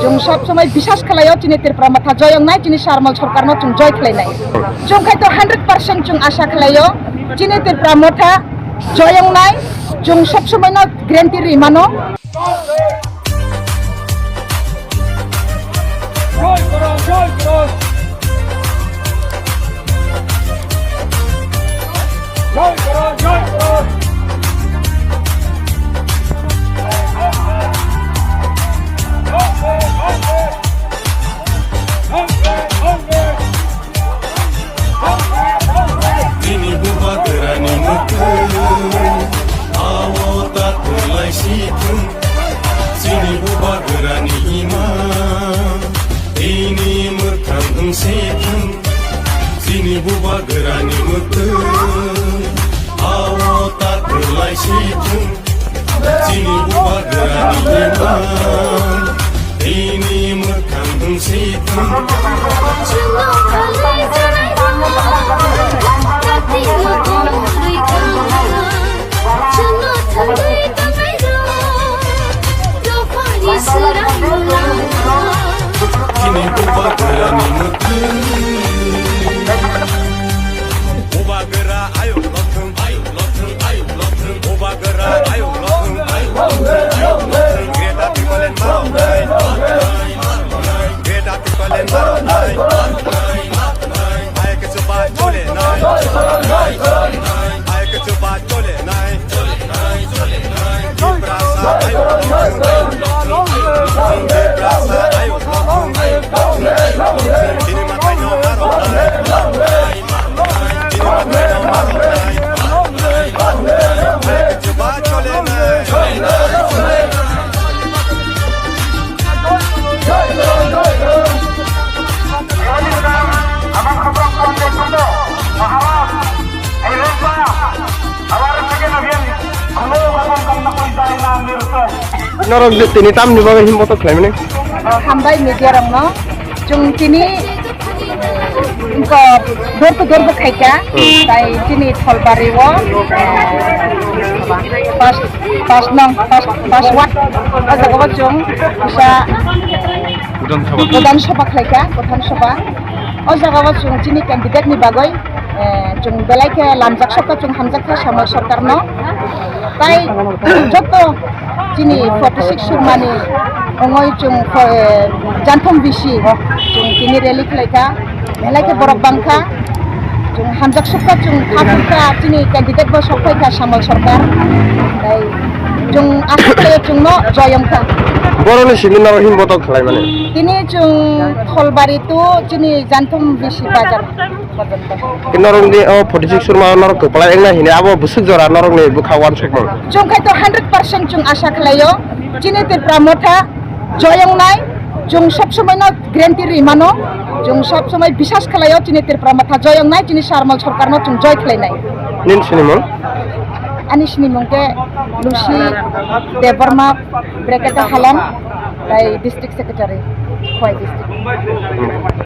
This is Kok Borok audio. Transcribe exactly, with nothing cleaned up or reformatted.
Chwng sob somoi bisas khlaio chini Tipra Motha joy wngnai, chini Sharmal Sarkarno chwng joy khlainai. Chwng khai to hundred percent chwng asha khlaio chini Tipra Motha joy wngnai, chwng sob somoino guarantee rwi mano. Chini bubagrani mwkhwtwng, ao ta kwlai si thung. Chini bubagrani ima, tini mwkhang wng si thung. Chini bubagrani mwkhwtwng, ao ta kwlai si thung. Chini bubagrani imang, tini mwkhang wng si thung. Chini bubagrani mwkhwtwng. Bubagra ayuk lothung, ayuk lothung, ayuk lothung. Bubagra ayuk lothung, ayuk lothung, ayuk lothung. Greta Thunberg maroknai, Greta Thunberg maroknai. Hai kichu ba chole nai, hai kichu ba chole nai. Tiprasa ayuk lothung, Tiprasa ayuk lothung. Chini mwtai no maroknai. Norok tini tamni bagwi himbo to khlaimani? Hambai media rokno. Chwng tini wngkha door to door bo khaikha, hmm, tai chini Thalbari o, eh, pas, pas nong, pas, pas ward, o jaga o chwng kisa Godhan Sabha. Godhan Sabha khlaikha, Godhan Sabha. O jaga o chwng chini candidate ni bagwi, eh, chwng belai khe lamjak sokha, chwng hamjak kha Sharmal Sarkar no. Tai joto chini forty six surmani ongoi chwng, eh, Jantham bisi chwng tini rally khlaikha, belai khe borok bangkha, chwng hamjak sukha, chwng kha sukha, chini candidate bo sok phaikha Sharmal Sarkar, tai chwng asha khlaio chwngno joy wngkha. Borokni simi norok himbo to khlaimani? Tini chwng Thalbari to chini Jantham bisi bazar. Norokni o forty six surma norok kwplai wngna hini abo bwswk jora norokni bwkha uansukmung? Chwng khai to hundred percent chwng asha khlaio, chini Tipra Motha joy wngnai, chwng sob somoi no guarantee rwi mano, chwng sob somoi bisas khlaio chini Tipra Motha joy wngnai, chini Sharmal Sarkar no chwng joy khlainai. Nini sinimung? Ani sinimung khe Lucy Debbarma, Brekete Halong, tai district secretary, Khowai district.